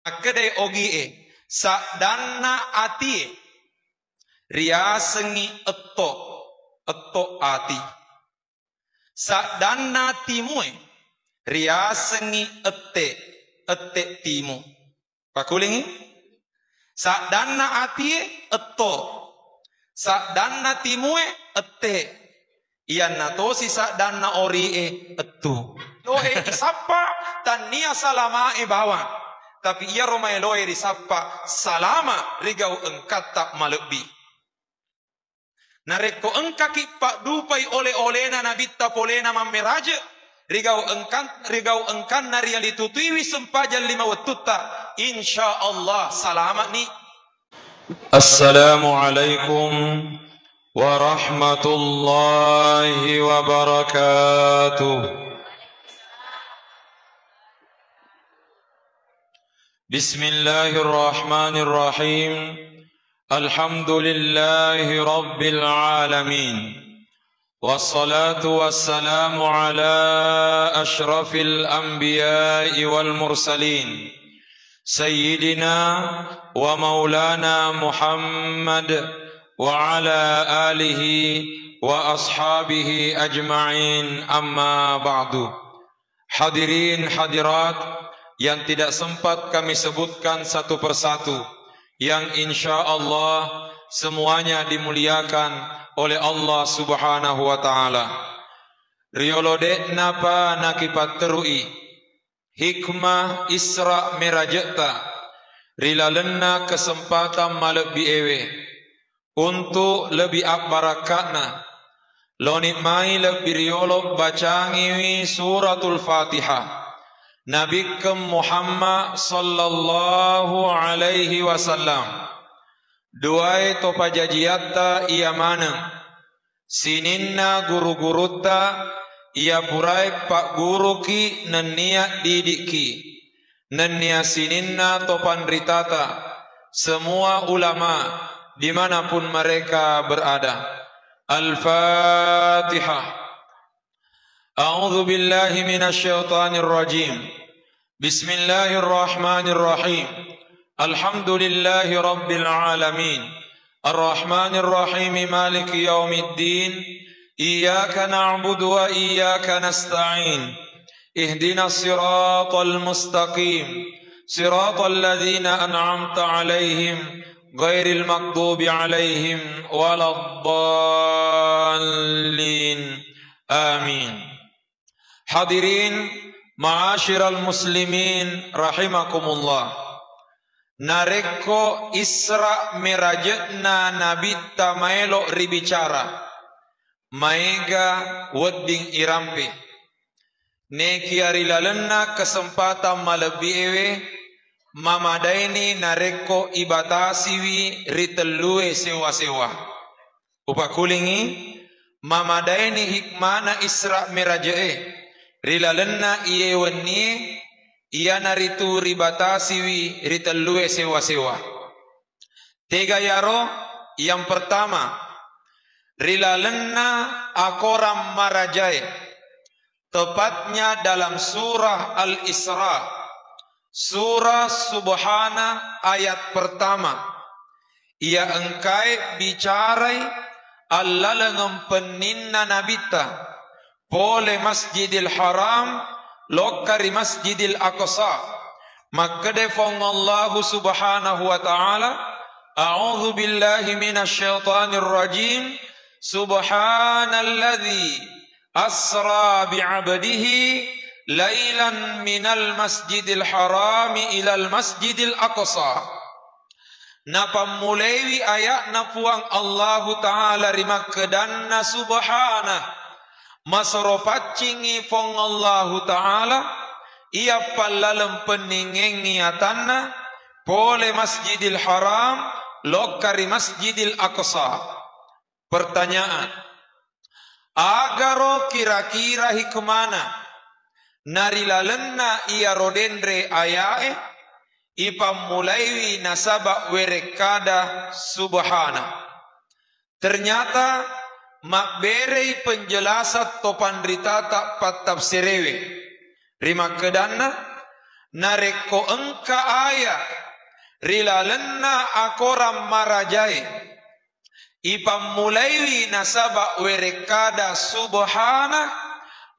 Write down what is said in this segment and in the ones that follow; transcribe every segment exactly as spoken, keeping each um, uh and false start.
Makkedai ogi'e, saddanna atie riasengngi etto, etto ati. Saddanna timue riasengngi ette, ette timu. Pakulingi? Saddanna atie etto, saddanna timue ette, iyanna tosi saddanna ori'e ettu. Doe isappa, tannia salamae bawang, tapi iyaro maeloe risappa salama ri gau engkatta malebbi. Narekko engkaki paddupai ole-olena Nabitta polena mammeraje, rigau engkan-, rigau engkanna rialitutuiwi sempajang lima wettutta, insya Allah salama'ni. Assalamualaikum warahmatullahi wabarakatuh. Bismillahirrahmanirrahim. Alhamdulillahi rabbil alamin. Wassalatu wassalamu ala asyrafil anbiya'i wal mursalin, Sayyidina wa maulana Muhammad wa ala alihi wa ashabihi ajma'in, amma ba'du. Hadirin hadirat yang tidak sempat kami sebutkan satu persatu, yang insya Allah semuanya dimuliakan oleh Allah Subhanahu wa Ta'ala. Riolo de'napa nakipatterui hikmah Isra Merajetta ri lalenna kesempatan malebbi ewe, untu' lebbi abbarakka'na, loni mai lebbi riolo bacangiwi Suratul Fatihah, Nabikkeng Muhammad sallallahu alaihi wasallam. Duae to pajajiatta iya maneng, sininna guru-gurutta iya purae pagguruki nennia didikki, nennia sininna to panritata, semua ulama dimanapun mereka berada. Al-Fatihah. A'udzu billahi minasy syaithanir rajim. Bismillahirrahmanirrahim. Alhamdulillahi rabbil alamin. Arrahmanirrahim. Maliki yaumiddin. Iyyaka na'budu wa iyyaka nasta'in. Ihdinas siratal mustaqim. Siratal ladzina an'amta 'alaihim ghairil maghdubi 'alaihim waladdallin. Amin. Hadirin, ma'asyiral muslimin rahimakumullah. Narekko Isra Miraje'na Nabitta maelo ribicara, maega wedding irampe. Nekia ri lalenna kesempatan malebbi ewe, mamadaini narekko ibatasiwi ri tellue sewa-sewa. Upakulingi, mamadaini hikmana Isra Miraje'e ri lalenna iye wennie, iyanaritu ribatasiwi ri tellue sewa-sewa. Tega yaro? Yang pertama, ri lalenna akorang marajae, tepatnya dalam surah Al-Isra, surah Subhana ayat pertama, iya engkae bicarai allalengeng penninna Nabitta pole Masjidil Haram, lokka ri Masjidil Aqsa. Makkeda Fuang Allahu Subhanahu wa Ta'ala, "A'udzu billahi minasy syaithanir rajim. Subhanalladzi asra bi'abdihi lailan minal masjidil harami ilal masjidil aqsa." Napammulaiwi aya'na Puang Allahu Ta'ala rimakkedanna subhana. Masoro paccingngi Puang Allahu Ta'ala, iya pallaleng penningengngi atanna, pole Masjidil Haram, lokka ri Masjidil Aqsa. Pertanyaan, agaro kira-kira hikmana narilalenna iyaro denre ayae ipammulaiwi nasaba werekkada subhana? Ternyata mabberei penjelasan to panritata pattafsirewe. Rimakkedanna, Narekko engka aya ri lalenna akorang marajae, ipammulaiwi nasaba werekkada subhana,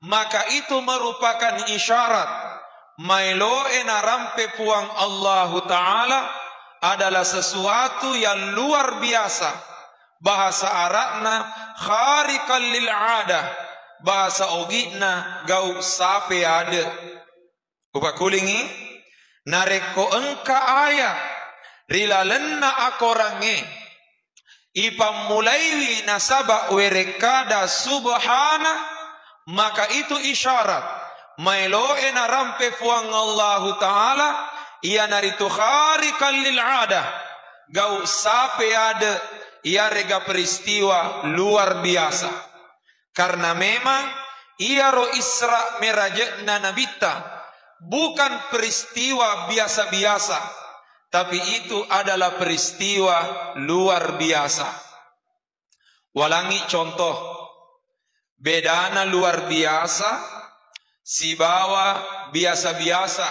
maka itu merupakan isyarat maeloe narampe Puang Allahu Ta'ala adalah sesuatu yang luar biasa. Bahasa Arabna khariqan lil adah, bahasa ogi'na gau sape ade. Upakulingi, narekko engka aya ri lalenna akorangnge ipammulaiwi nasaba werekkada subhana, maka itu isyarat maeloe narampe Puang Allahu Ta'ala, iyanaritu khariqan lil adah, gau sape ade, iyarega peristiwa luar biasa. Karena memang iyaro Isra Miraje'na Nabitta bukan peristiwa biasa-biasa, tapi itu adalah peristiwa luar biasa. Walangi contoh, bedana luar biasa sibawa biasa-biasa.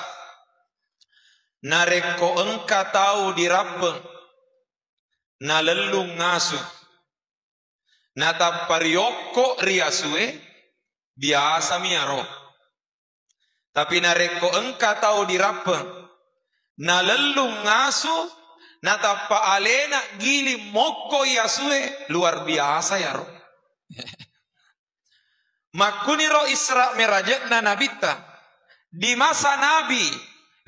Narekko engka tau dirappeng nalellung ngasu, natappa riokko ri asue, biasami aro. Tapi narekko engka tau dirappeng, nalellung ngasu, natappa alena giling mokko i asue, luar biasa yaro. Makkuniro Isra Miraje'na Nabitta, di masa Nabi,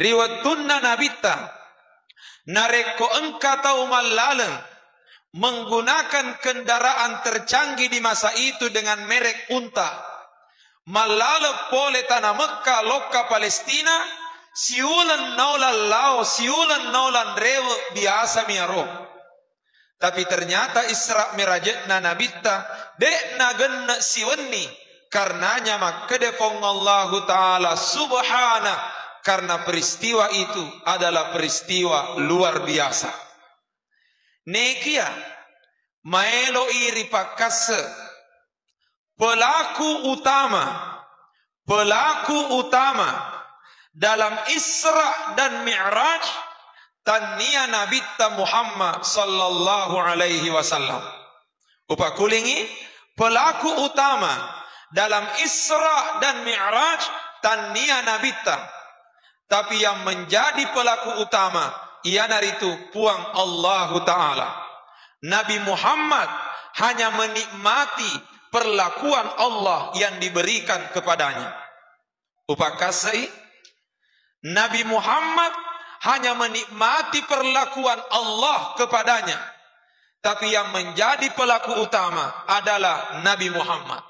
ri wettunna Nabitta, narekko engka tau mallaleng menggunakan kendaraan tercanggih di masa itu dengan merek unta, mallaleng pole tana Mekka lokka Palestina, siuleng naulang lao, siuleng naulang rewe, biasami aro. Tapi ternyata Isra Miraje'na Nabitta de' nagenne' siwenni, karenanya makkeda Puang Allahu Ta'ala subhana, karena peristiwa itu adalah peristiwa luar biasa. Nekia maeloi ripakkasse pelaku utama, pelaku utama dalam Isra dan Mi'raj, tannia Nabitta Muhammad sallallahu alaihi wasallam. Upakulingi, pelaku utama dalam Isra dan Mi'raj tannia Nabitta. Tapi yang menjadi pelaku utama iyanaritu Puang Allahu Ta'ala. Nabi Muhammad hanya menikmati perlakuan Allah yang diberikan kepadanya. Upakasai, Nabi Muhammad hanya menikmati perlakuan Allah kepadanya. Tapi yang menjadi pelaku utama adalah Nabi Muhammad.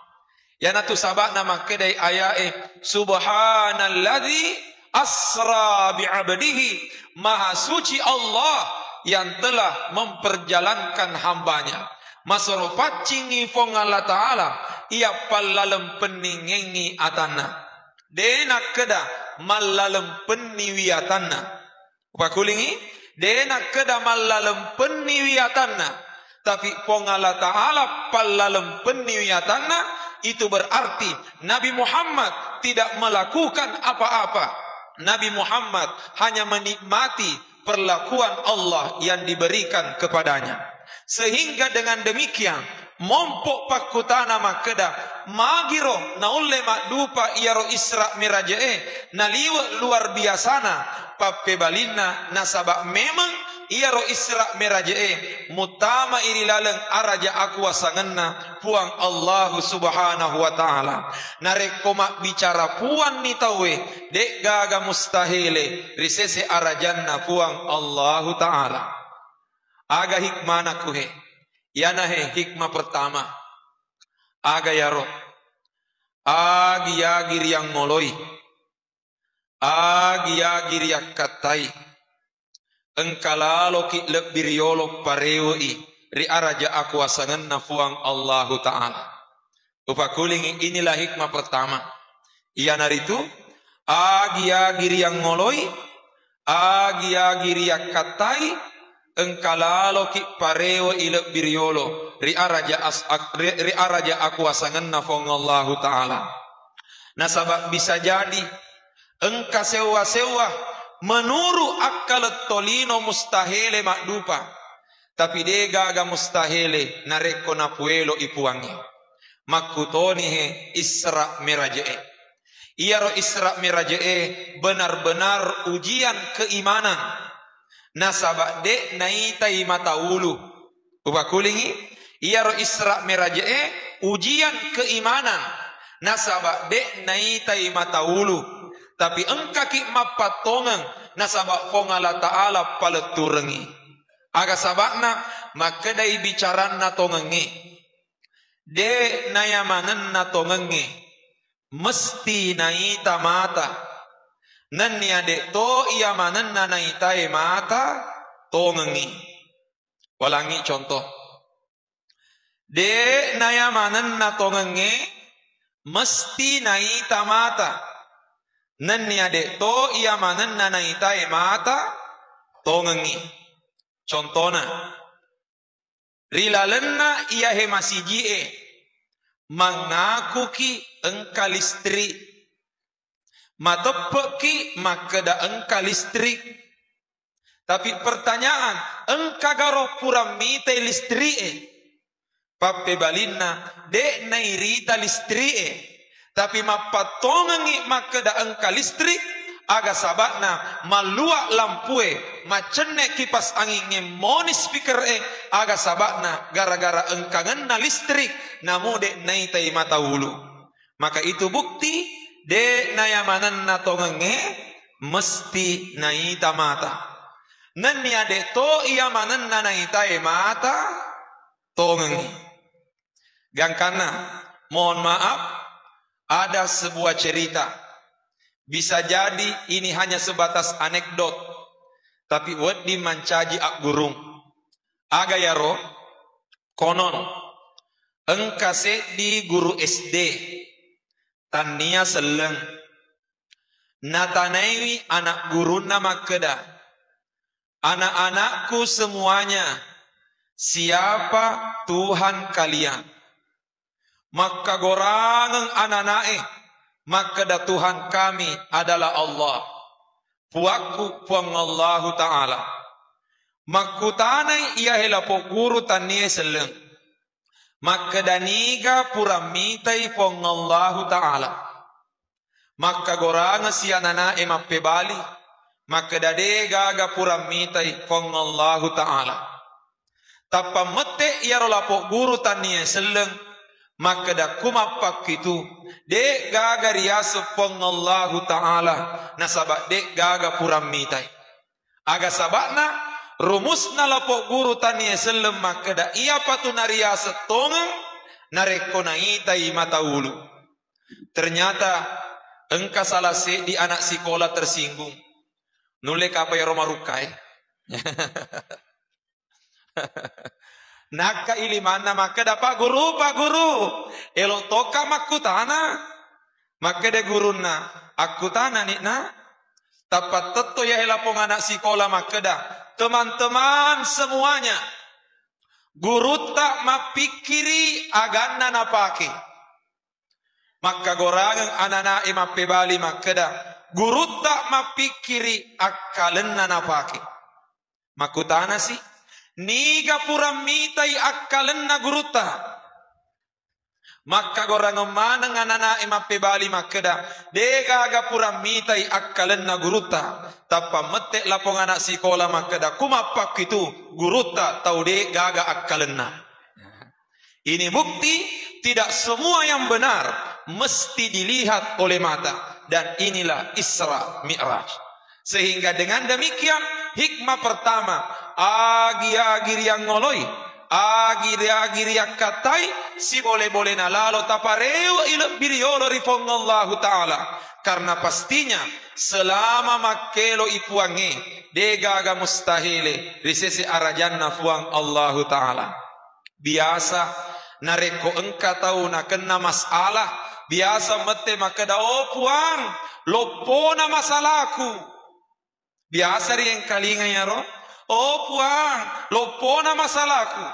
Iyanatu saba'na makkedai ayae, "Subhanalladzi asra bi'abdihi." Maha suci Allah yang telah memperjalankan hambanya. Masoro paccingi Puang Allah Ta'ala iya pallalempenningengi atanna. De' nakkeda mallalempenni wiatanna. Upakulingi, de' nakkeda mallalempenni wiatanna, tapi Puang Allah Ta'ala pallalempenni wiatanna, itu berarti Nabi Muhammad tidak melakukan apa-apa. Nabi Muhammad hanya menikmati perlakuan Allah yang diberikan kepadanya. Sehingga dengan demikian, mompo pakkutana makkeda, magiro naulle maddupa iyaro Isra Miraje'e, naliwe' luar biasana pappebalinna, nasaba memeng iyaro Isra Miraje'e muttama iri laleng araja akuasangenna Puang Allahu Subhanahu wa Ta'ala. Narekko mabbicara puanni tauwe, de'gaga mustahile ri sese arajanna Puang Allahu Ta'ala. Aga hikmana kuhe? Iyanahe hikmah pertama. Aga yaro? Agi-agi riangngoloi, agi-agi riakkattai, engka laloki lebbi riolo parewe'i ri araja akuasangenna Puang Allahu Ta'ala. Upakulingi, inilah hikmah pertama. Iyanaritu, agi-agi riangngoloi, agi-agi riakkattai, engka laloki parewe'i lebbi riolo ri araja as-, ak-, ri, ri araja akuasangenna Puang Allahu Ta'ala. Nasaba bisa jadi Engka sewwa-sewwa, menuru akkaleng tolino mustahele maddupa. Tapi de gaga mustahele narekko napueloi Puangnge. Makkutoni he Isra Miraje'e. Iyaro Isra Miraje'e benar-benar ujian keimanan. Nasaba de naitai mata ulu. Upakkulingi, iyaro Isra Miraje'e ujian keimanan. Nasaba de naitai mata ulu. Tapi engkaki mappattongeng, nasaba Puang Allah Ta'ala paletturengngi. Aga saba'na? Makkedai bicaranna tongengnge. De nayamanenna tongengnge, mesti naita mata. Nennia de to iya manenna naitae mata tongengngi. Walangi contoh. De nayamanenna tongengnge, mesti naita mata. Nennia de to iya manenna naitae mata tongengngi. Contona, ri lalenna iyahe masiji'e, mangakuki engka listrik. Mateppe'ki makkeda engka listrik. Tapi pertanyaan, engka garo pura mitai listrik'e? Pappebalinna, de nairita listrik'e. Tapi mappattongengngi makkeda engka listrik, aga saba'na mallua lampue, maccenne kipas angingnge, moni speaker'e, aga saba'na gara-gara engkangenna listrik, namu de naitai mata ulu. Maka itu bukti, de nayamanenna tongengnge, mesti naita mata. Nennia de to iya manenna naitae mata tongengnge. Gangkanna, mohon maaf, ada sebuah cerita. Bisa jadi ini hanya sebatas anekdot, tapi wedding mancaji aggurung. Aga yaro? Konon, engka seddi guru S D, tannia selleng. Natanaiwi anak gurunna makkeda, "Anak-anakku semuanya, siapa Tuhan kalian?" Makkagorangeng anana'e, makkeda, "Tuhan kami adalah Allah, Puakku Puang Allahu Ta'ala." Makkutanai iyahe lapo guru tannia selleng, makkeda, "Niga pura mitai Puang Allahu Ta'ala?" Makkagorangeng si anana'e mappebali, makkeda, "De gaga pura mitai Puang Allahu Ta'ala." Tappa mette iyaro lapo guru tannia selleng, makkeda, "Ku mappakkitu, de gaga riaseng Puang Allahu Ta'ala, nasaba de gaga pura mitai." Aga saba'na? Rumusna lapo guru tannia selleng makkeda, iyapatu nariaseng tongeng narekko naitai mata ulu. Ternyata engka salah seddi anak sikola tersinggung. Nulle kapa ero marukkae? Nakka ilimanna makkeda, "Pak Guru, Pak Guru, elo tokka makkutana." Makkeda gurunna, "Akkutanani, Nak." Tappa tetto iyahe lapong anak sikola makkeda, "Teman-teman semuanya, gurutta mappikkiri aganna napake." Makkagorangeng anana'e mappebali makkeda, "Gurutta mappikkiri akkalenna napake." Makkutanasi, "Niga pura mitai akkalenna gurutta?" Makkagorangeng maneng anana'e mappebali makkeda, "De gaga pura mitai akkalenna gurutta." Tappa mette lapong anak sikola makkeda, "Ku mappakkitu, gurutta tau de gaga akkalenna." Ini bukti, tidak semua yang benar mesti dilihat oleh mata. Dan inilah Isra Mi'raj. Sehingga dengan demikian, hikmah pertama, agi-agi riangngoloi, agi-agi riakkattai, sibole-bolena lalo taparewe'i lebbi riolo ri Puang Allahu Ta'ala. Karena pastinya selama makkeloi Puangnge, de gaga mustahile ri sese arajanna Puang Allahu Ta'ala. Biasa narekko engka tau nakenna masalah, biasa mette makkeda, "Oh Puang, loppona masalaku." Biasa riengkalinga iyaro, "Oh Puang, loppona masalaku."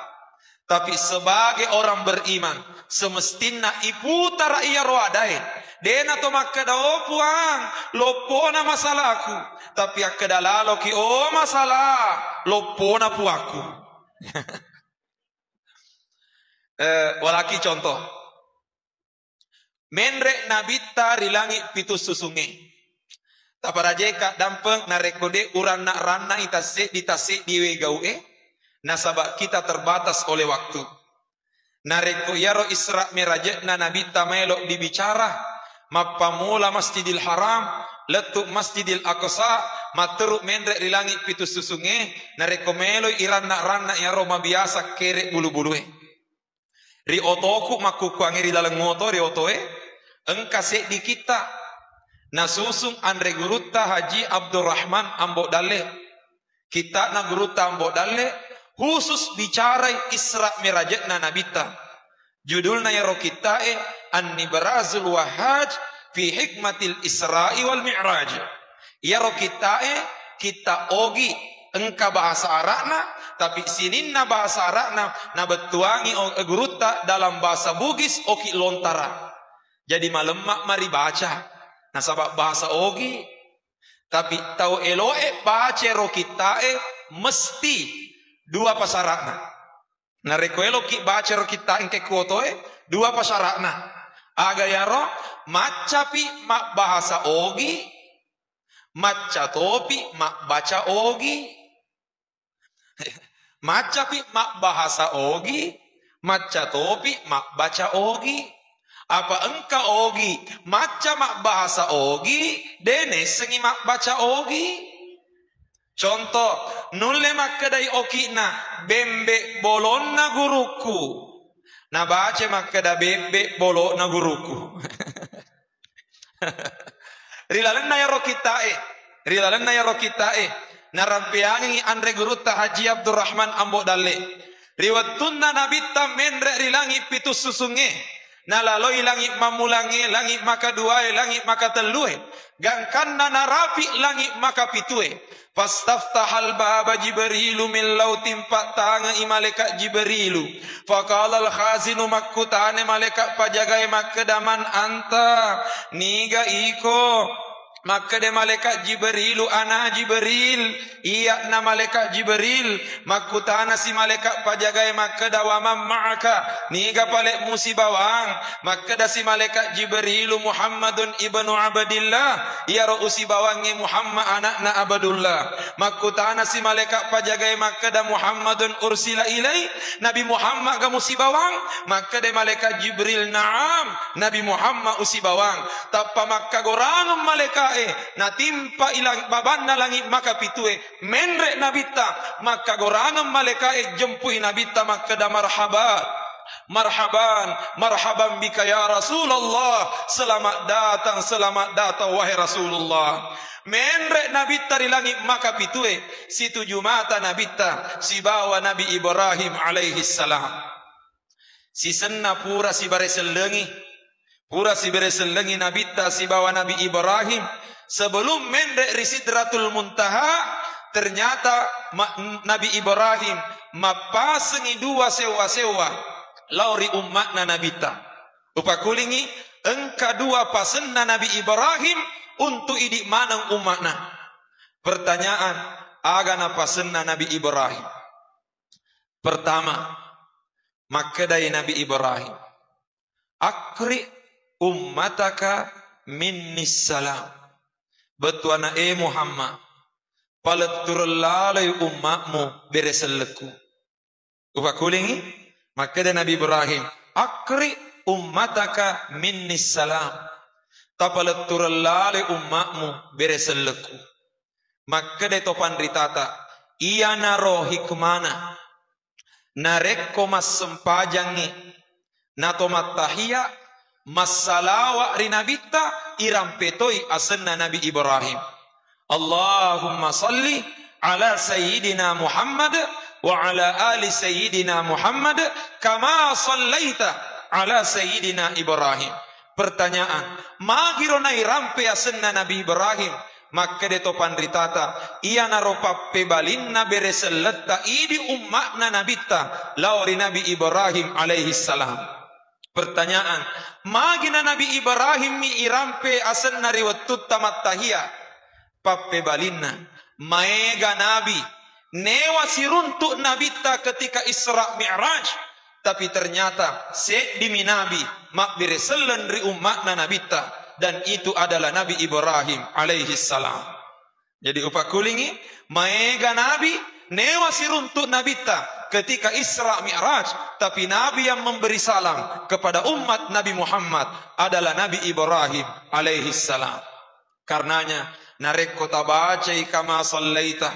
Tapi sebagai orang beriman, semestinna iputara iyaro adae, Dena to makkeda, "Oh Puang, loppona masalaku." Tapi akkeda laloki, "Oh masalah, loppona Puakku." Eh, walaki contoh. Menre Nabitta ri langi pitu susungnge. Taparajeka dampeng narekko de uranna-rannai tasseddi-tasseddi we gau'e, nasaba kita terbatas oleh waktu. Narekko iyaro Isra Miraje'na Nabitta maelo dibicara, mappammula Masjidil Haram, lettu Masjidil Aqsa, matteru menre ri langi pitu susungnge, narekko maeloi iranna-ranna iyaro mabiasa kere bulu-bulue. Ri otoku makkukkuangnge ri laleng oto, ri otoe, engka seddi kitta nasusung anre gurutta Haji Abdurrahman Ambo Dalle. Kitta'na gurutta Ambo Dalle khusus bicarai Isra Miraje'na Nabitta. Judulna iyaro kitta'e An-Nibrazul Wahhaj fi Hikmatil Isra'i wal Mi'raj. Iyaro kitta'e kitta Ogi, engka bahasa Arabna, tapi sininna bahasa Arabna nabettuangi o-, gurutta dalam bahasa Bugis Oki Lontara. Jadi malemma maribaca nasaba bahasa Ogi. Tapi tau eloe baca ro kitta'e mesti dua pasara'na. Narekko eloki baca ro kitta engke kuotoe, dua pasara'na. Aga yaro? Maccapi mabbahasa Ogi, macca topi mabbaca Ogi. Maccapi mabbahasa Ogi, macca topi mabbaca Ogi. Apa engka Ogi macca mabbahasa Ogi, de naissengi mabbaca Ogi. Contoh, nulle makkedai oki'na, "Bembe bolonna gurukku." Nabaca makkeda, "Bebbe bolona gurukku." Ri lalenna iyaro kitta'e, ri lalenna iyaro kitta'e, narampeangengngi anre gurutta Haji Abdurrahman Ambo Dalle. Ri wettunna Nabitta menre ri langi pitu susungnge, nalaloi langi mammulangnge, langi makaduae, langi makatellue, gangkanna narapi langi makapitue. Fastaftahal baba Jibrilu, millau timpattangei malaikat Jibrilu. Faqalal khazinu, makkutana malaikat pajagae makkeda, "Man anta?" Niga iko? Makkeda malaikat Jibrilu, "Ana Jibril." Iya'na malaikat Jibril. Makkutanasi malaikat pajagae makkeda, "Wa man ma'aka?" Niga pale musibawang? Makkedasi malaikat Jibrilu, "Muhammadun ibnu Abdillah." Iyaro usibawangnge Muhammad ana'na Abdullah. Makkutanasi malaikat pajagae makkeda, "Muhammadun ursila ilai?" Nabi Muhammad ga musibawang? Makkeda malaikat Jibril, "Na'am, Nabi Muhammad usibawang." Tappa makkagorangeng malaikae, natimpa ilang babanna langi makapitue, menre Nabitta, makkagorangeng malaikae jempui Nabitta makkeda, "Marhaban, marhaban, marhaban bika ya Rasulullah, selamat datang, selamat datang wahai Rasulullah." Menre Nabitta ri langi makapitue, situju mata Nabitta sibawa Nabi Ibrahim alaihi salam. Sisenna pura sibare sellengi, pura sibare sellengi Nabitta sibawa Nabi Ibrahim sebelum menre ri Sidratul Muntaha, ternyata ma-, Nabi Ibrahim mappasengi dua sewa-sewa lao ri umma'na Nabitta. Upakulingi, engka dua pasenna Nabi Ibrahim untuk idi maneng umma'na. Pertanyaan, aga napasenna Nabi Ibrahim? Pertama, makkedai Nabi Ibrahim, "Akri ummataka minni salam." Bettuanna, "E Muhammad, palettureng laloi umma'mu bere sellekku." Upakulingi, makkeda Nabi Ibrahim, "Akri ummataka minni salam." Tapalettureng laloi umma'mu bere sellekku. Makkeda to panritata, iyanaro hikmana. Narekko massempajangngi nato mattahiya, massalawa ri Nabitta, irampe toi asenna Nabi Ibrahim. Allahumma salli ala Sayyidina Muhammad wa ala ali Sayyidina Muhammad kama sallaita ala Sayyidina Ibrahim. Pertanyaan, magiro nairampe asenna Nabi Ibrahim? Makkeda to panritata, iyanaro pappebalinna bere selletta idi umma'na Nabitta lao ri Nabi Ibrahim alaihi salam. Pertanyaan, magina Nabi Ibrahim mi irampe asenna ri wettutta mattahiya? Pappebalinna, maega nabi newa siruntuk nabitta ketika Isra Mi'raj, tapi ternyata seddimi nabi mabbere selleng ri umma'na nabitta, dan itu adalah Nabi Ibrahim alaihi salam. Jadi upakkulingi, maega nabi newa siruntuk nabitta ketika Isra Mi'raj, tapi nabi yang memberi salam kepada umat Nabi Muhammad adalah Nabi Ibrahim alaihi salam. Karenanya, narekko tabacai kama sallaita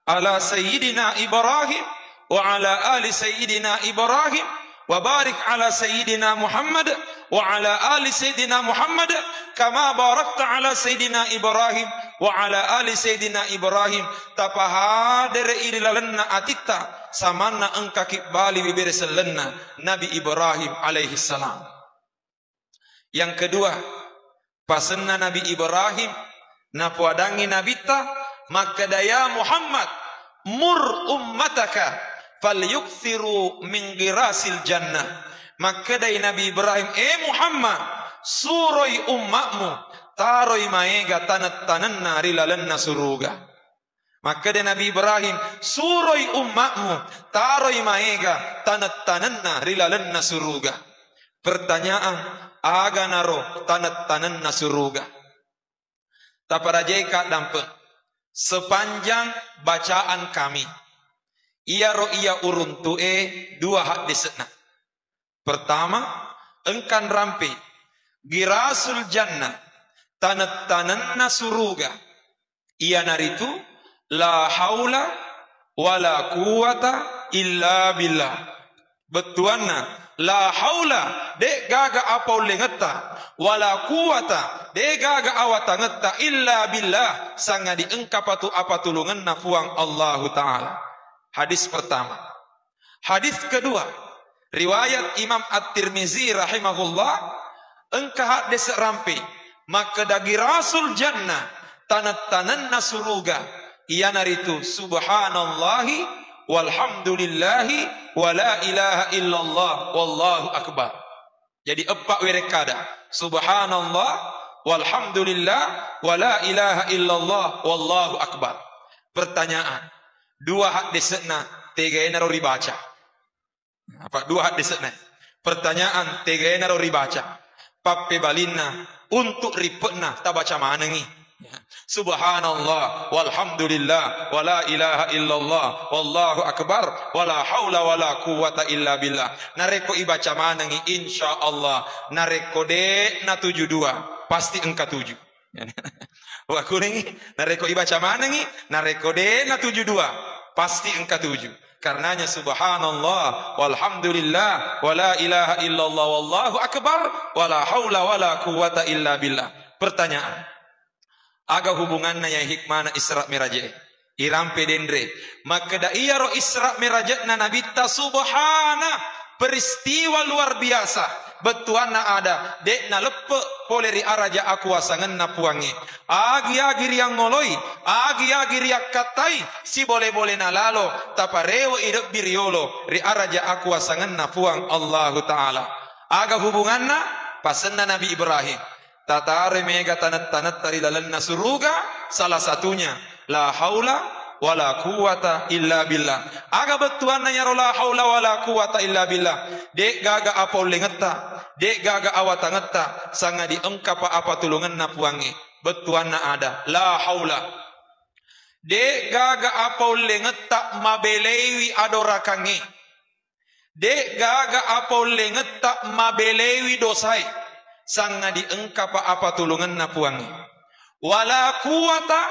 ala sayyidina Ibrahim wa ala ali sayyidina Ibrahim wa barik ala sayyidina Muhammad wa ala ali sayyidina Muhammad kama barakta ala sayyidina Ibrahim wa ala ali sayyidina Ibrahim, tapahadere ri lalenna atitta samanna engka kibbali bibere sellenna Nabi Ibrahim alaihi salam. Yang kedua, pasenna Nabi Ibrahim, napoadangngi nabitta, makkeda, "Ya Muhammad, mur ummataka falyukthiru min ghirasil jannah." Makkedai Nabi Ibrahim, "Eh Muhammad, suroi umma'mu taroi maega taneng-tanenna ri lalenna suruga." Makkeda Nabi Ibrahim, "Suroi umma'mu taroi maega taneng-tanenna ri lalenna suruga." Pertanyaan, aganaro taneng-tanenna suruga? Taparajaika dampeng. Sepanjang bacaan kami, iyaro iya uruntu'e dua haddese'na. Pertama, engka nrampe girasul jannah, taneng-tanenna suruga, iyanaritu la haula wala quwwata illa billah. Bettuanna, la haula, de'gaga apa ullengetta, wala quwwata, de'gaga awatangetta, illa billah, sangadi engkapatu apatulungenna Puang Allahu Ta'ala. Hadis pertama. Hadis kedua, riwayat Imam At-Tirmizi rahimahullah, engka haddese rampe, makkeda girasul jannah, taneng-tanenna suruga, iyanaritu subhanallahi walhamdulillahi wala ilaha illallah wallahu akbar. Jadi eppa werekkada, subhanallah walhamdulillah wala ilaha illallah wallahu akbar. Pertanyaan, dua haddese'na tegaenaro ribaca? Apa dua haddese'na? Pertanyaan, tegaenaro ribaca? Pappebalinna, untuk rippe'na tabaca manengi. Ya. Subhanallah, walhamdulillah, wala ilaha illallah, wallahu akbar, wala haula wala quwwata illa billah. Narekko ibaca manengi, insya Allah, narekko de' natuju dua, pasti engka tuju. Wakkulingi, narekko ibaca manengi, narekko de' natuju dua, pasti engka tuju. Karenanya subhanallah, walhamdulillah, wala ilaha illallah, wallahu akbar, wala haula wala quwwata illa billah. Pertanyaan, aga hubunganna ya hikmana Isra Mi'raj e? Irampe denre. Makkeda iyaro Isra Mi'rajna Nabitta subhana, peristiwa luar biasa. Bettuanna ada, de'na leppe pole ri araja akuasangenna Puangnge. Agi-agi riangngoloi, agi-agi riakkattai, sibole-bolena lalo, taparewe idebbi riolo ri araja akuasangenna Puang Allahu Ta'ala. Aga hubunganna? Pasenna Nabi Ibrahim. Tataroi mega taneng-tanetta ri lalenna suruga, salah satunya la haula wala quwwata illa billah. Aga bettuanna iyaro la haula wala quwwata illa billah? De'gaga apa ullengetta, de'gaga awatangetta, sangadi engkapa apatulungenna Puangnge. Bettuanna ada, la haula. De'gaga apa ullengetta mabeleiwi adorakangnge. De'gaga apa ullengetta mabeleiwi dosae, sangadi engkapa apatulungenna Puangnge. Wala quwwata,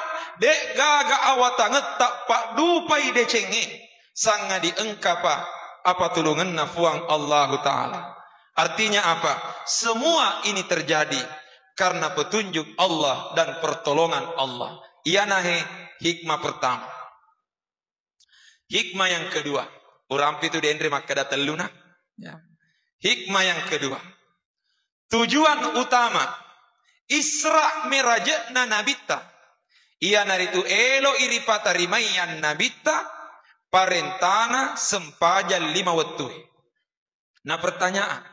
de'gaga awatangetta paddupai decengnge, sangadi engkapa apatulungenna Puang Allahu Ta'ala. Artinya apa? Semua ini terjadi karena petunjuk Allah dan pertolongan Allah. Iyanahe hikmah pertama. Hikmah yang kedua, urampi tu denre makkeda telluna. Ya. Hikmah yang kedua, tujuan utama Isra Mi'rajna Nabitta, iyanaritu elo iripatarimaian Nabitta parentana sempajang lima wettue. Na pertanyaan,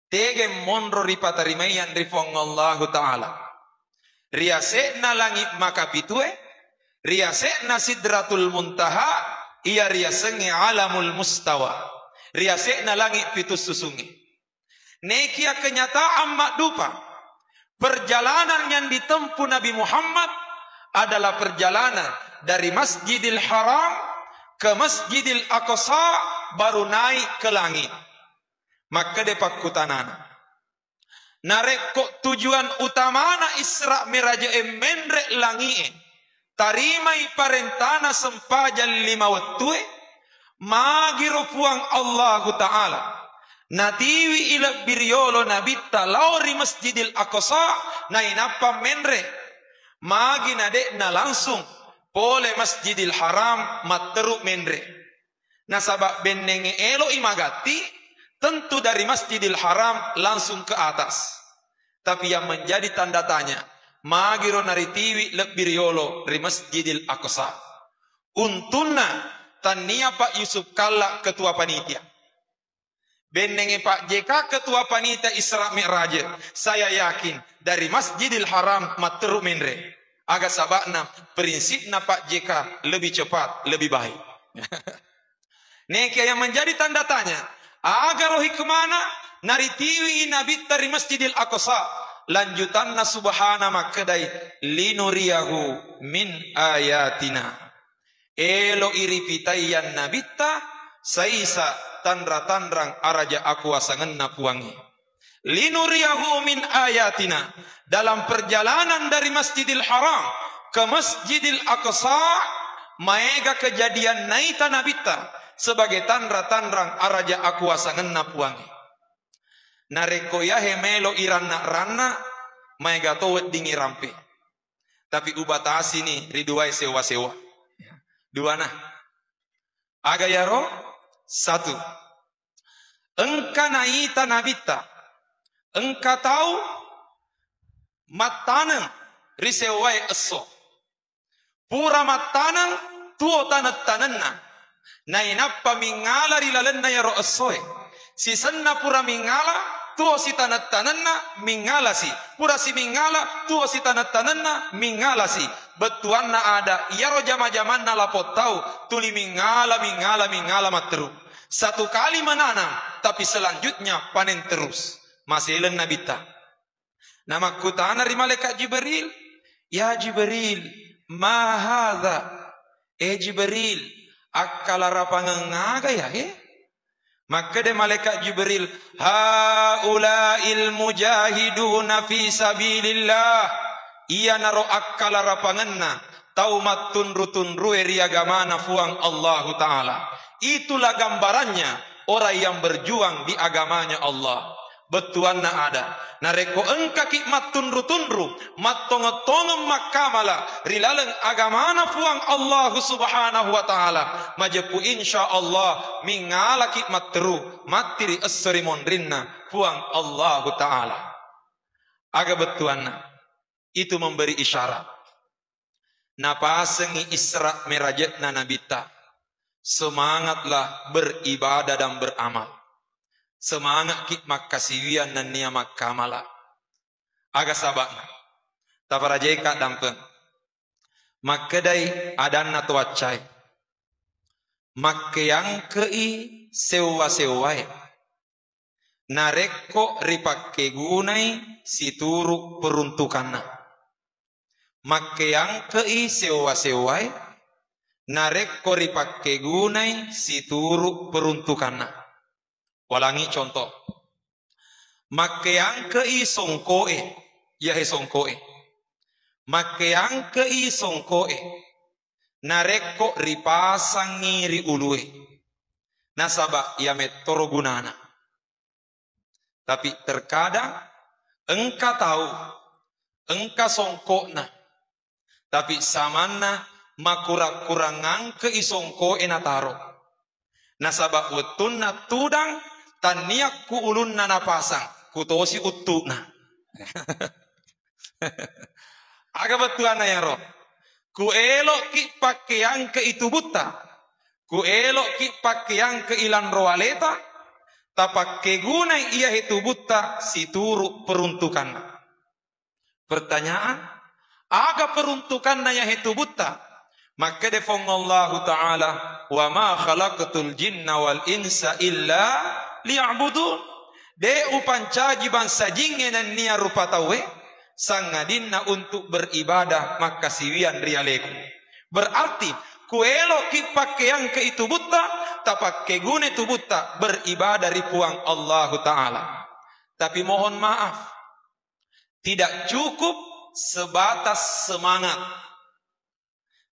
Tege monro ripatarimaiang ri Puang Allahu Ta'ala. Ri ase'na langi' makapitue, ri ase'na Sidratul Muntaha, iya riasengnge Alamul Mustawa. Ri ase'na langi' pitu susungnge. Nekia kenyataan maddupa, perjalanan yang ditempuh Nabi Muhammad adalah perjalanan dari Masjidil Haram ke Masjidil Aqsa, baru naik ke langit. Makkeda pakkutanana, narekko tujuan utamana Isra Mi'raj e menre' langi'e, tarimai parentana sempajang lima wettue, magiro Puang Allahu Ta'ala natiwi i lebbi riolo Nabitta lao ri Masjidil Aqsa, nainappa menre'. Magi nade'na langsung pole Masjidil Haram matteru menre'. Nasaba' bennengnge elo'i magatti, tentu dari Masjidil Haram langsung ke atas. Tapi yang menjadi tanda tanya, magiro naritiwi lebbi riolo ri Masjidil Aqsa. Untunna tannia Pak Yusuf Kalla ketua panitia. Bennengnge Pak J K ketua panitia Isra Mi'raj, saya yakin dari Masjidil Haram matteru menre'. Aga saba'na? Prinsipna Pak J K lebih cepat, lebih baik. Nekia yang menjadi tanda tanya, agaro hikmana naritiwi Nabitta ri Masjidil Aqsa? Lanjutanna subhana makkedai, "Linuriyahu min ayatina." Elo'i ripitaiang Nabitta saisa tanra-tanrang araja akuasangenna Puangnge. "Linuriyahu min ayatina." Dalam perjalanan dari Masjidil Haram ke Masjidil Aqsa, maega kejadian naita Nabitta sebagai tanra-tanrang araja akuasangenna Puangnge. Narekko iyahe melo iranna-ranna, maega to weddingngi rampe. Tapi ubatasini ri duae sewa-sewa. Duana. Aga yaro? Satu. Engka naita Nabitta, engka tau mattaneng ri sewae esso. Pura mattaneng tuo taneng-tanenna. Nainappa mingngala ri lalenna iyaro essoe. Sisenna pura mingngala, tuo sitaneng-tanenna, mingngala si. Pura si mingngala, tuo sitaneng-tanenna, mingngala si. Bettuanna ada, iyaro jama-jamanna lapo tau, tuli mingngala, mingngala, mingngala matteru. Satu kali menanam, tapi selanjutnya panen terus. Maseleng Nabitta. Namakkutana ri malaikat Jibril, "Ya Jibril, ma hadza?" Eh Jibril, akkalarapangeng aga iyahe? Makkeda malaikat Jibril, "Haula'il mujahiduna fi sabilillah." Iyanaro akkalarapangenna tau mattunru-tunrue ri agamana Puang Allahu Ta'ala. Itulah gambarannya orang yang berjuang di agamanya Allah. Bettuanna ada, narekko engkaki mattunru-tunru, mattongeng-tongeng makkamala ri laleng agamana Puang Allahu Subhanahu wa Ta'ala, majeppu insya Allah mingalaki matteru matti ri esso ri monrinna Puang Allahu Ta'ala. Aga bettuanna? Itu memberi isyarat. Napasengi Isra Mi'rajna Nabitta. Semangatlah beribadah dan beramal. Semangatki makkasiwiang nennia makkamala. Aga saba'na? Taparajaika dampeng. Makkedai adanna to accai. Makkeangke'i sewwa-sewwae. Narekko ripakkegunai situru peruntukanna. Makkeangke'i sewwa-sewwae, narekko ripakkegunai situru peruntukanna. Walangi contoh. Makkeangke'i songko'e, iyahe songko'e. Makkeangke'i songko'e, narekko ripasangngi ri ulue. Nasaba iya mettoro gunana. Tapi terkadang engka tau, engka songko'na, tapi samanna makurang-kurang angke'i songko'e nataro. Nasaba wettunna tudang, tannia ku ulunna napasang, kutosi uttu'na. Aga bettuanna iyaro? Ku elo'ki pakkeangke'i tubutta, ku elo'ki pakkeangke'i lanro aleta, tapakkegunai iyahe tubutta situru peruntukanna. Pertanyaan, aga peruntukanna iyahe tubutta? Makkede Fuang Allahu Ta'ala, "Wa ma khalaqtul jinna wal insa illa liya'budun." De upancaji bangsa jingnge nennia rupa tauwe, sangadinna untuk beribadah makkasiwiang ri aleku. Berarti, kueloki pakkeangke tubutta, tapakkegune tubutta beribadah ri Puang Allahu Ta'ala. Tapi mohon maaf, tidak cukup sebatas semangat.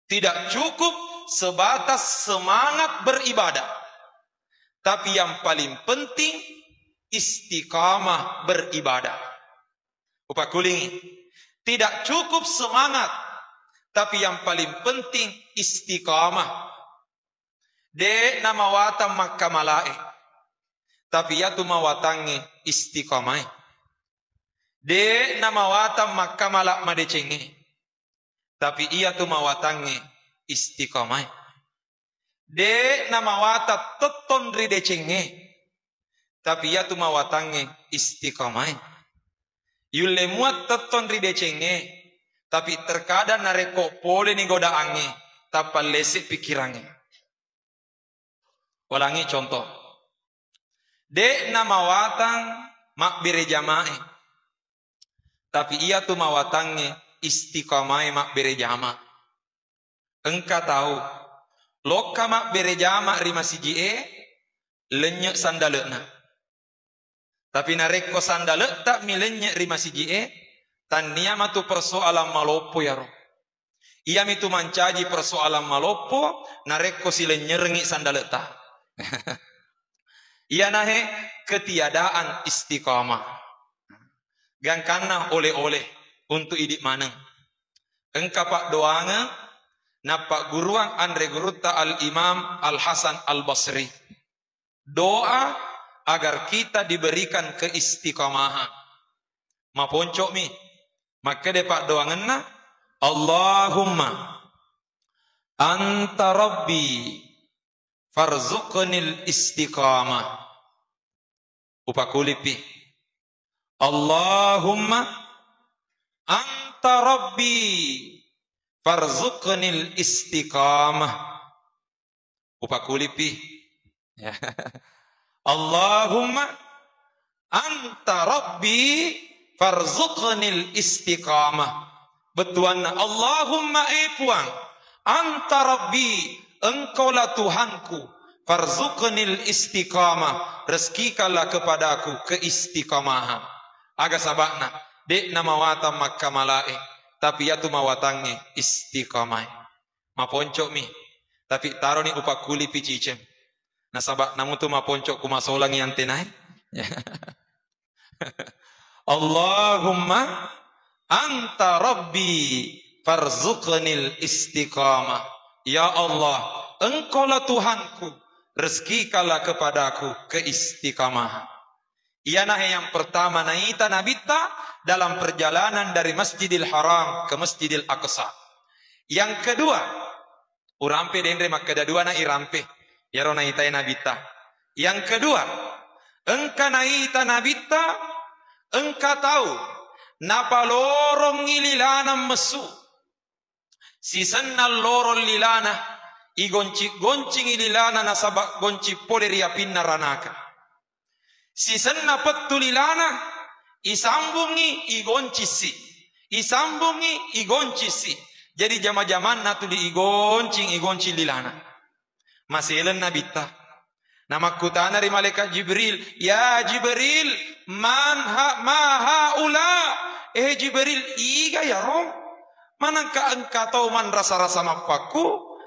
Tidak cukup sebatas semangat beribadah. Tapi yang paling penting, istiqamah beribadah. Upakulingi. Tidak cukup semangat, tapi yang paling penting istiqamah. De namawatang makkamalae, tapi iyatu mawatangnge istiqamae. De namawatang makkamala madecengnge, tapi iyatu mawatangnge istiqamae. De namawatang tettong ri decengnge, tapi iyatu mawatangnge istiqamae. Yulle mua tettong ri decengnge, tapi terkadang narekko poleni godaangnge, tappa lese pikirangnge. Ulangi contoh. De namawatang mabbere jamae, tapi iyatu mawatangnge istiqamae mabbere jama. Engka tau lokka mabbere jama ri masiji'e, lennye sandale'na. Tapi narekko sandale'ta mi lennye ri masiji'e, tannia matu persoalan maloppo iyaro. Iyamitu mancaji persoalan maloppo narekko silennyerengngi sandale'ta. Iyanahe ketiadaan istiqamah. Gangkanna oleh-oleh untuk idi maneng. Engka paddoangeng nappagguruang anre gurutta Al-Imam Al-Hasan Al-Basri. Doa agar kita diberikan keistiqamahan. Maponco'mi. Makkede paddoangenna, "Allahumma anta rabbi farzuqnil istiqamah." Upakulipi. "Allahumma anta rabbi farzuqnil istiqamah." Upakulipi. Ya. "Allahumma anta rabbi farzuqnil istiqamah." Bettuanna, "Allahumma, e Puang, anta rabbi, engkaulah Tuhanku, farzuqnil istiqamah, rezekikanlah kepadaku keistiqamahan." Aga saba'na, de namawatang makkamalae, tapi iyatu mawatangnge istiqamae. Maponco'mi, tapi taroni upakkulipi ciceng. Nasaba namutu maponco ku masolangi antenae. Allahumma anta rabbi farzuqnil istiqamah. Ya Allah, engkaulah Tuhanku, rezekikanlah kepadaku keistiqamahan. Iyanahe yang pertama naita Nabitta dalam perjalanan dari Masjidil Haram ke Masjidil Aqsa. Yang kedua, urampe denre makkeda dua na irampe. Iyaro naitae Nabitta. Yang kedua, engka naita Nabitta, engka tau napalorongngi lilana messu. Sisenna lorong lilana, igonci-goncingi lilana nasaba gonci pole ri apinna ranaka. Sisenna pettu lilana, isambungngi, igoncisi. Isambungngi, igoncisi. Jadi jama-jamanna tuli igoncing, igoncing lilana. Maseleng Nabitta. Namakkutana ri malaikat Jibril, "Ya Jibril, man ha-, ma haula?" Eh Jibril, iga yaro? Manengka engka tau manrasa-rasa mappakku,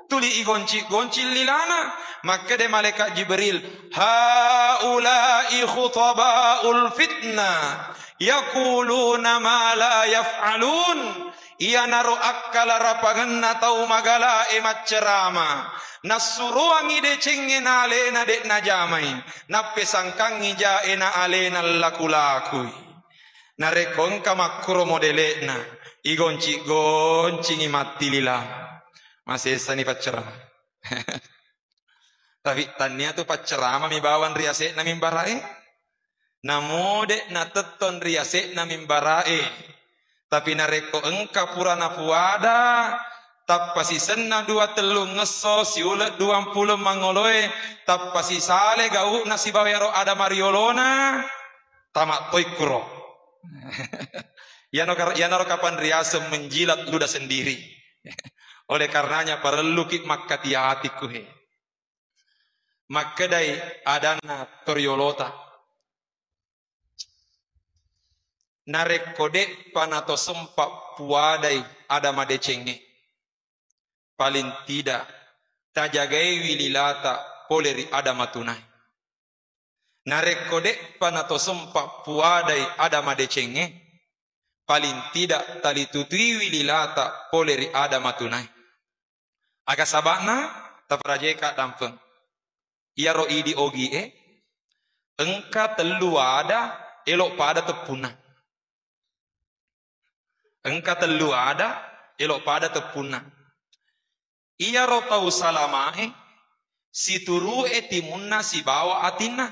tuli igonci-gonci lilana. Makkede malaikat Jibril, "Haula'i khutaba'ul fitnah, yaquluna ma la yaf'alun." Iyanaro akkalarapangenna tau magalae maccerama, nassuroangngi decengnge na alena de najamai, nappesangkangngi jae na alena laku-lakui. Narekko engka makkuro modele'na, igonci-goncingi matti lila. Masessani paccerama. Tapi tania tu pacceramami bawang ri ase'na mimbara'e. Namo de' natettong ri ase'na mimbara'e. Tapi narekko engka pura napuada, tappa sisenna dua tellu ngesso, siule duampulo mangoloe, tappa sisale gau'na sibawa iyaro ada mariolona, tama' toi kuro. Iyano kar-, iyanaro kapang riaseng menjilat ludah sendiri. Oleh karenanya parelluki makkati-ati kuhe. Makkedai adanna toriolota, narekko de'pa nato sempa' puadai ada madecengnge, paling tidak tajagaiwi lilata pole ri ada matunae. Narekko de'pa nato sempa' puadai ada madecengnge, paling tidak talitutuiwi lilata pole ri ada matunae. Aga saba'na? Taparajeka dampeng. Iyaro idi ogi'e engka tellu ada elo' pada teppunna. Engka tellu ada elo' pada teppunna. Iyaro tau salama'e situru'e timunna sibawa atinna.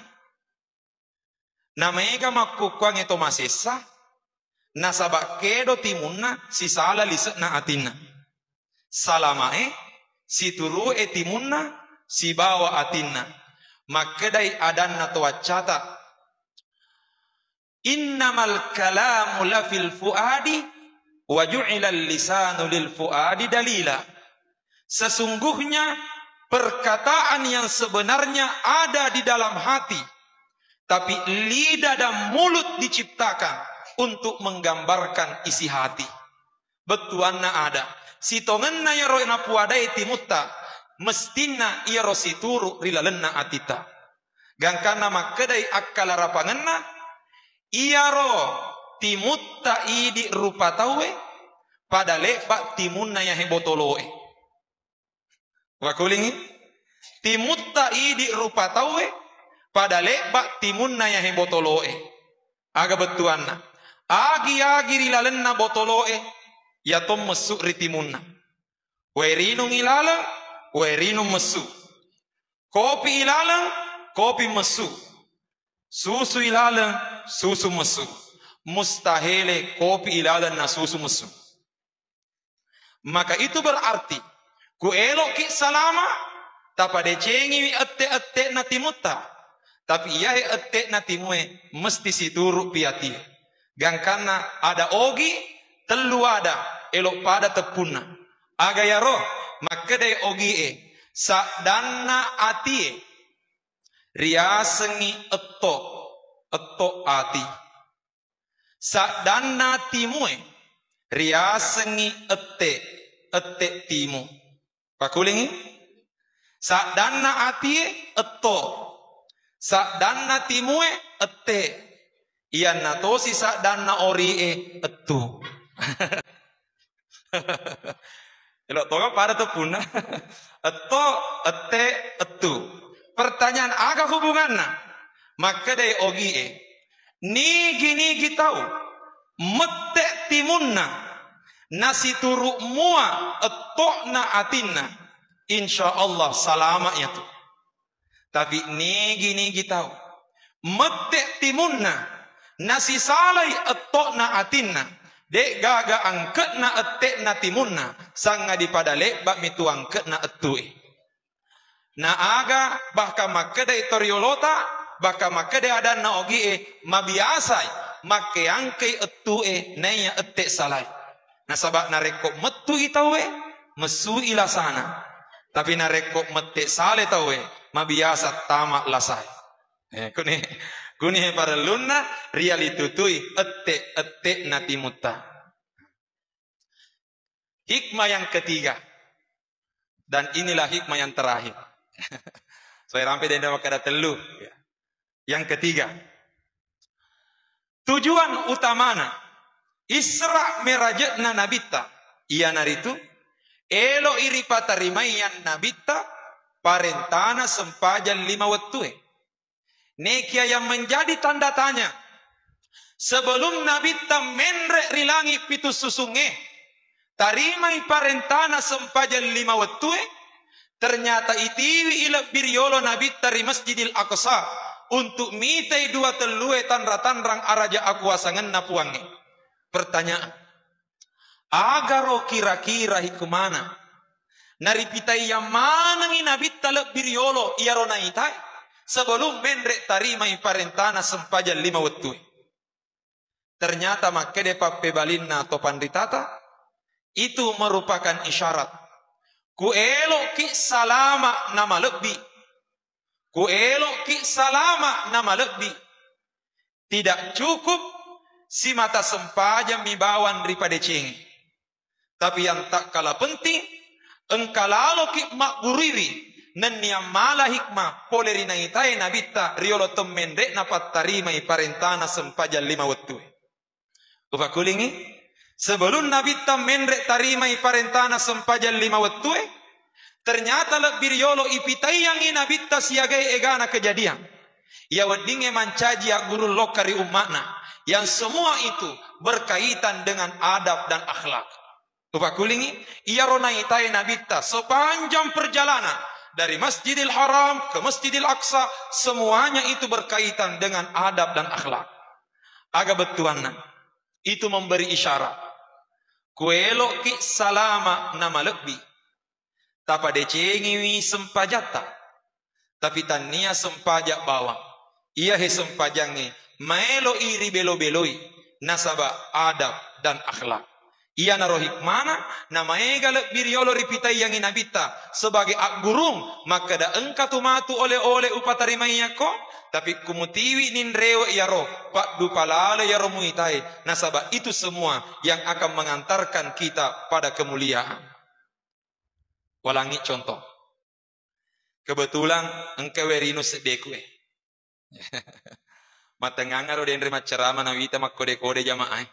Namaega makkukkuangnge to masessa, nasaba' kedo timunna sisala lise'na atinna. Salama'e situru'e timunna sibawa atinna. Makkedai adanna to accata, "Innamal kalamu lafil fuadi, wa ju'ilal lisanu lil fuadi dalila." Sesungguhnya perkataan yang sebenarnya ada di dalam hati, tapi lidah dan mulut diciptakan untuk menggambarkan isi hati. Bettuanna ada. Sitongenna iyaro napuadai timutta, mestinna iyaro situru ri lalenna atitta. Gangkanna makkedai akkalarapangenna, iyaro timutta idi rupa tauwe, pada le'ba' timunna yahe botolo'e. Wakulingi, timutta idi rupa tauwe, pada le'ba' timunna yahe botolo'e. Aga bettuanna? Agi-agi ri lalenna botolo'e, yato messu ri timunna. Wae rinung ilaleng, wae rinung messu. Kopi ilaleng, kopi messu. Susu ilaleng, susu messu. Mustahele kopi ilaleng na susu messu. Maka itu berarti, ku eloki salama, tapadecengiwi ette-ette'na timutta. Tapi iyae ette'na timue mesti situru pi atie. Gangkanna ada ogi, tellu ada, elo pada teppunna. Aga yaro? Makkedai ogie, saddanna atie riasengngi etto, etto ati. Saddanna timue riasengngi ette, ette timu. Pakulingi? Saddanna atie etto. Saddanna timue ette. Iyanna tosi saddanna orie ettu. Elo tonga pada teppunna. Etto, ette, ettu. Pertanyaan, aga hubunganna? Makkedai ogie, nigi-nigi tau mette timunna nasituru mua etto'na atinna, insya Allah salama yatu. Tapi nigi-nigi tau mette timunna nasisalai etto'na atinna, de'gaga angke'na ette'na timunna, sangadi pada le'ba'mi tu angke'na ettue. Na aga bahkan makkedai toriolota, bahkan makkedai adanna ogie, mabiasai makkeangkei ettue naiya ette salai. Nasaba narekko mettui tauwe, messui lasana. Tapi narekko mette sale tauwe, mabiasa tama lasae. Eh, kuni, kuni parellunna rialitutui ette-ette natimutta. Hikmah yang ketiga, dan inilah hikmah yang terakhir. Soe rampe denda makkada tellu. Ya. Yang ketiga, tujuan utamana Isra Mi'rajna Nabitta, iyanaritu elo'i ripatarimaiang Nabitta parentana sempajang lima wettue. Nekia yang menjadi tanda tanya, sebelum Nabitta menre ri langi pitu susungnge, tarimai parentana sempajang lima wettue, Ternyata itiwi i lebbi riolo Nabitta ri Masjidil Aqsa untuk mitai dua tellue tanra-tanrang araja akuasangenna Puangnge. Pertanyaan, agaro kira-kira hikmana naripitaiang manengi Nabitta lebbi riolo iyaro naitae sebelum menre tarimai parentana sempajang lima wettue? Ternyata makkeda pappebalinna to panritata, itu merupakan isyarat. Ku elo'ki salama na malebbi. Ku elo'ki salama na malebbi. Tidak cukup simata sempajang mi bawang ripadecengi. Tapi yang tak kalah penting, engka laloki magguruiwi nennia mala hikmah pole ri naitae Nabitta riolo temmenre'na pattarimai parentana sempajang lima wettue. Upakulingi, sebelum Nabitta menre tarimai parentana sempajang lima wettue, ternyata lebbi riolo ipitaiangi Nabitta siagai egana kejadian. Iya weddingnge mancaji aggurung lokka ri umma'na, yang semua itu berkaitan dengan adab dan akhlak. Upakulingi, iyaro naitae Nabitta sepanjang perjalanan dari Masjidil Haram ke Masjidil Aqsa, semuanya itu berkaitan dengan adab dan akhlak. Aga bettuanna? Itu memberi isyarat. Kuelo'ki salama na malebbi. Tapadecengiwi sempajatta. Tapi tannia sempajang bawang. Iyahe sempajangnge maeloi ribelo-beloi nasaba adab dan akhlak. Iyanaro hikmana, namaega lebbi riolo ripitaiangi Nabitta sebagai aggurung, makkeda engka tu matu ole-ole upatarimaiyakko, tapi kumutiwi ninrewe iyaro, paddupa lalo iyaro muitae, nasaba itu semua yang akan mengantarkan kita pada kemuliaan. Walangi contoh. Kebetulan engka werinu seddeku e. Matengangaro denre maccarama nawita makkode-kode jamaah e.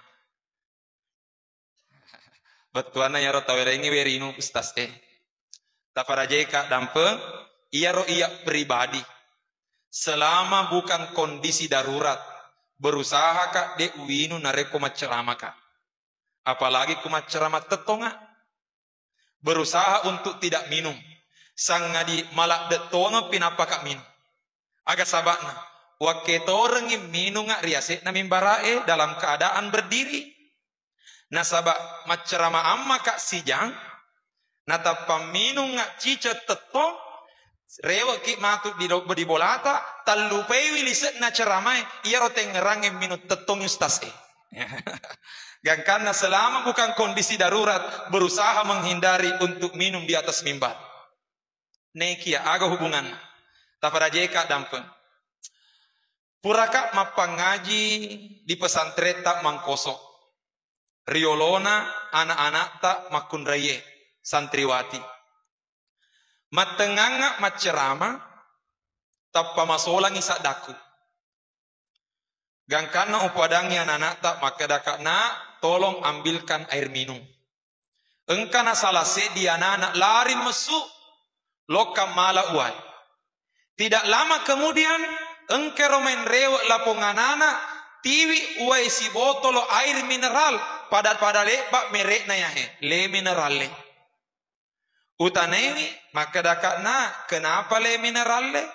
Bettuanna iyaro tawerengngi werinu ustaz e. Taparajeka dampeng, iyaro iya pribadi. Selama bukan kondisi darurat, berusaha ka de uwinu narekko maccarama ka. Apalagi ku maccarama tettonga. Berusaha untuk tidak minum. Sangadi maladde tongeng pi nappa ka minum. Aga saba'na? Wakketorengngi minunga ri ase'na mimbarae dalam keadaan berdiri. Nasaba maccarama amma ka sijang, natappa minunga ciceng tettong, rewe'ki matu di do-, di bolata, tallupaiwi lise'na ceramae, iyaro tengngerangnge minung tettong ustaz e. Gangkanna selama bukan kondisi darurat, berusaha menghindari untuk minum di atas mimbar. Nekia aga hubunganna? Taparajeka dampeng. Puraka mappangaji di pesantretta Mangkoso. Riolona anak-anakta makkunraie, santriwati. Mattengngangnga maccerama, tappa masolangi saddakku. Gangkanna upadangngi anak-anakta, makkedaka, "Nak, tolong ambilkan air minum." Engka nasala seddi anak-anak lari messu, lokka mala uwai. Tidak lama kemudian, engkero menrewe lapong anak-anak, tiwi uwai sibotolo air mineral, pada-pada lebba merekna yahe, le mineralle. Utanaiwi, makkedaka, "Nak, kenapa le mineralle?"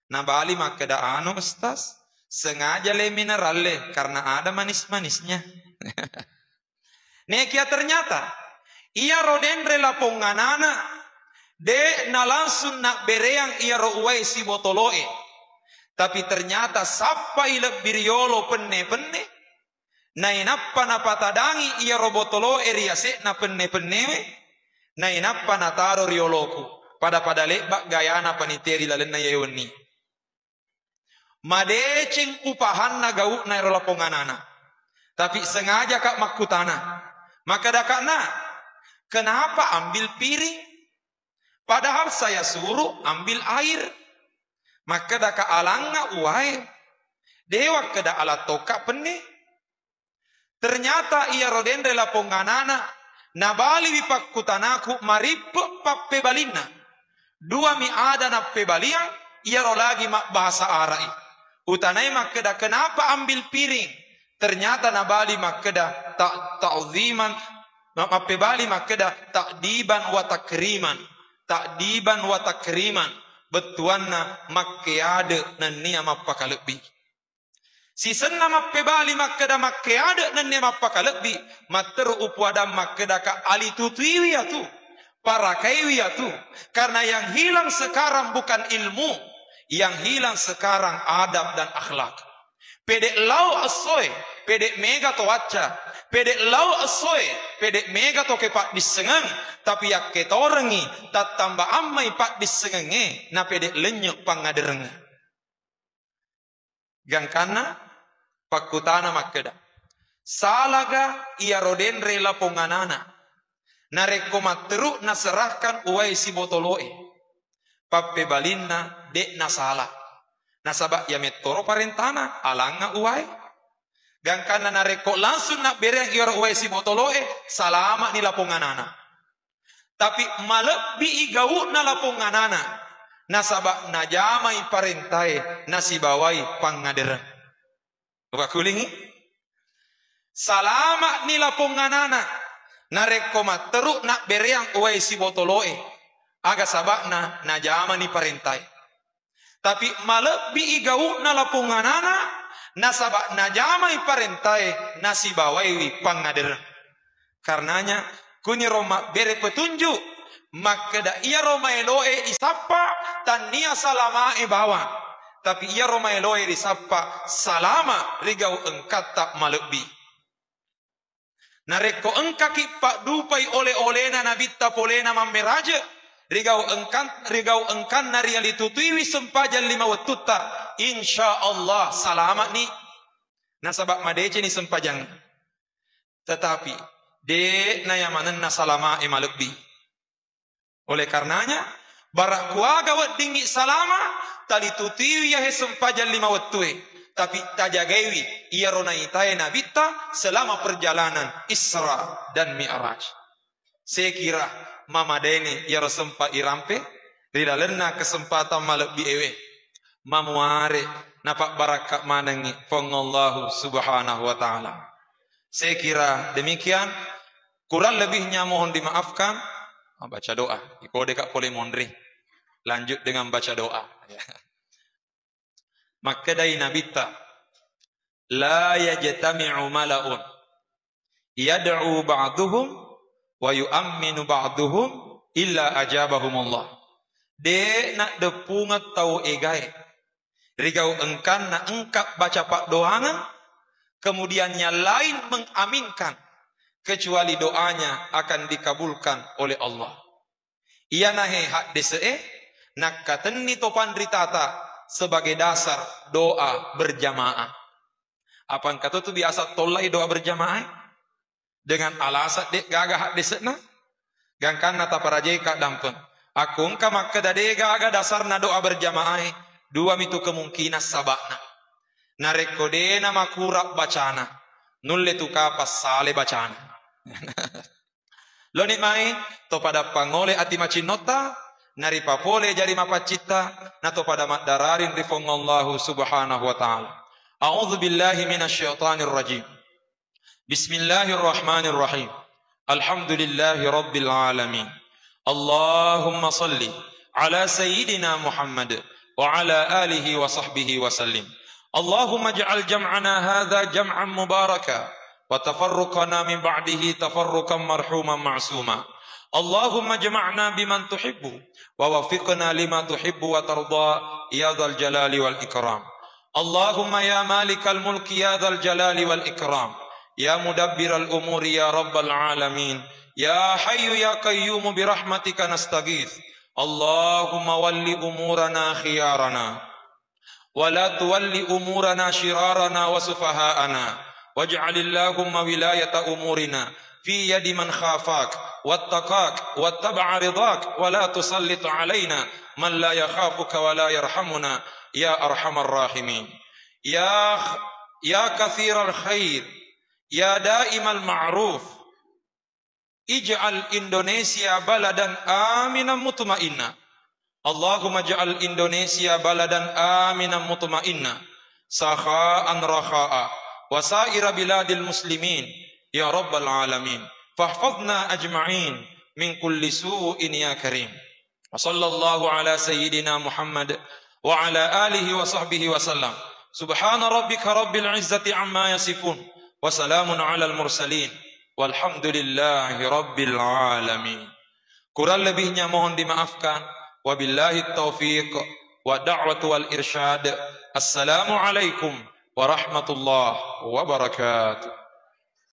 Nabali makkeda, "Anu, Ustaz, sengaja le mineralle karena ada manis-manisnya." Nekia ternyata iyaro denre lapong anana de na langsung nabbereang iyaro uwae sibotoloe, tapi ternyata sappai lebbi riolo penne-penne. Nainappa napatadangi iyaro botoloe ri yase'na penne-pennewe, nainappa nataro ri oloku. Pada-pada lebba gayana panitia ri lalenna iyae wenni. Madeceng upahanna gau'na ero lapong anana. Tapi sengajaka makkutana. Makkedaka, "Nak, kenapa ambil piring? Padahal saya suruh ambil air." Makkedaka, "Alangnga uwae, de wakkeda ala tokka penne." Ternyata iyaro denre lapong anana nabaliwi pakkutanaku marippe pappebalinna. Duami ada nappebaliang, iyaro lagi mabbahasa Ara'i. Utanai makkeda, "Kenapa ambil piring?" Ternyata nabali makkeda, "Ta-, ta'ziman," ma-, mappebali makkeda, "Ta'diban wa takriman." ta'diban wa takriman, bettuanna makkeade nennia mappakalebbi. Sisenna mappebali makkeda makkeade nennia mappakalebbi, matteru upuadang makkedaka alitutuiwi atu, parakaiwi atu, karena yang hilang sekarang bukan ilmu, yang hilang sekarang adab dan akhlak. Pede lao essoe, pede mega to wacca, pede lao essoe, pede mega to kepaddissengeng, tapi yakketorengngi tattamba ammai paddissengengnge, na pede lennye pangaderengnge. Gangkanna pakkutana makkeda, salaga iyaro denre lapong anana? Narekko matteru naserahkan uwae sibotoloe, pappebalinna de'na sala. Nasaba iya mettoro parentana, alangnga uwae. Gangkanna narekko langsung nabbereang iyaro uwae sibotoloe, salama'ni lapong anana. Tapi malebbi i gau'na lapong anana, nasaba najamai parentae, nasibawai pangngadereng. Upakulingi? Salama'ni lapong anana, narekko matteru nabbereang uwae sibotoloe. Aga saba'na? Najamani parentae. Tapi malebbi i gau'na lapong anana, nasaba najamai parentae, nasibawaiwi pangngadereng. Karenanya, kuniro mabbere petunjuk makkeda iyaro maeloe isappa tannia salamae bawang, tapi iyaro maeloe risappa salama ri gau engkatta malebbi. Narekko engkaki paddupai ole-olena Nabitta polena mammeraje, rigau engkan-, rigau engkanna rialitutuiwi sempajang lima wettutta, insya Allah salama'ni. Nasaba madeceni sempajang. Tetapi, de'na yamanenna salamae malebbi. Oleh karenanya, bara kuaga weddingngi salama, talitutiwi yahe sempajang lima wettue, tapi tajagaiwi iyaro naitae Nabitta selama perjalanan Isra dan Mi'raj. Sekira mamadaini iyaro sempa irampe ri lalenna kesempatan malebbi ewe, mamuare napabbarakka manengngi Puang Allahu Subhanahu wa Ta'ala. Sekira demikian, kurang lebihnya mohon dimaafkan. Ah, baca doa. Ikode ka pole monri. Lanjut dengan baca doa. Makkedai Nabitta, "La yajtami'u mala'un yad'u ba'duhum wa yu'amminu ba'duhum illa ajabahumullah." De naddeppungeng tau egae rigau engkanna engka baca paddoangeng, kemudian yang lain mengaminkan, kecuali doanya akan dikabulkan oleh Allah. Iyanahe haddese'e nakkatenni to panritata sebagai dasar doa berjamaah. Apa engka to tu biasa tollai doa berjamaah? Dengan alasan de gaga haddese'na, gangkanna taparajai kaddampeng. Akko engka makkeda de gaga dasarna doa berjamaah, dua mitu kemungkinan saba'na. Narekko de namakurang bacana, nulle tu kapang sale bacana. Loni mai to pada pangole ati macinnota, naripapole jari mapaccitta, na to pada maddararing ri Puang Allahu Subhanahu wa Ta'ala. A'udzu billahi minasyaitonir rajim. Bismillahirrahmanirrahim. Alhamdulillahi rabbil alamin. Allahumma salli ala sayyidina Muhammad wa ala alihi wa sahbihi wa sallim. Allahumma ij'al jam'ana hadha jam'an mubaraka wa tafarruqana min ba'dihi tafarruqan marhuman ma'suma. Allahumma jama'na biman tuhibbu wa wafiqna lima tuhibbu wa tarda ya dzal jalali wal ikram. Allahumma ya malikal mulki ya dzal jalali wal ikram, ya mudabbiral umuri ya rabbal alamin, ya hayyu ya qayyumu bi rahmatika nastaghits. Allahumma walli umurana khiyarana, wa la tuwalli umurana shirarana wa sufaha'ana, waj'alillahumma wilayata umurina fi yadi man khafak wattaqak wattaba'a ridak, wa la tusallit alaina man la yakhafuka wa la yarhamuna ya arhamar rahimin. Ya, ya kathiral khair, ya daimal ma'ruf, ij'al Indonesia baladan aminan mutmainnah. Allahumma ij'al Indonesia baladan aminan mutmainnah, sakha'an rakha'a, wa sa'ira biladil muslimin, ya rabbal alamin. Fahfazna ajma'in min kulli su'in ya karim. Wa sallallahu ala sayyidina Muhammad wa ala alihi wa sahbihi wa sallam. Subhana rabbika rabbil izzati amma yasifun. Wa salamun alal mursalin. Walhamdulillahi rabbil alamin. Kurang lebihnya mohon dimaafkan. Wabillahi taufiq wa da'watu wal irsyad. Assalamualaikum warahmatullahi wabarakatuh.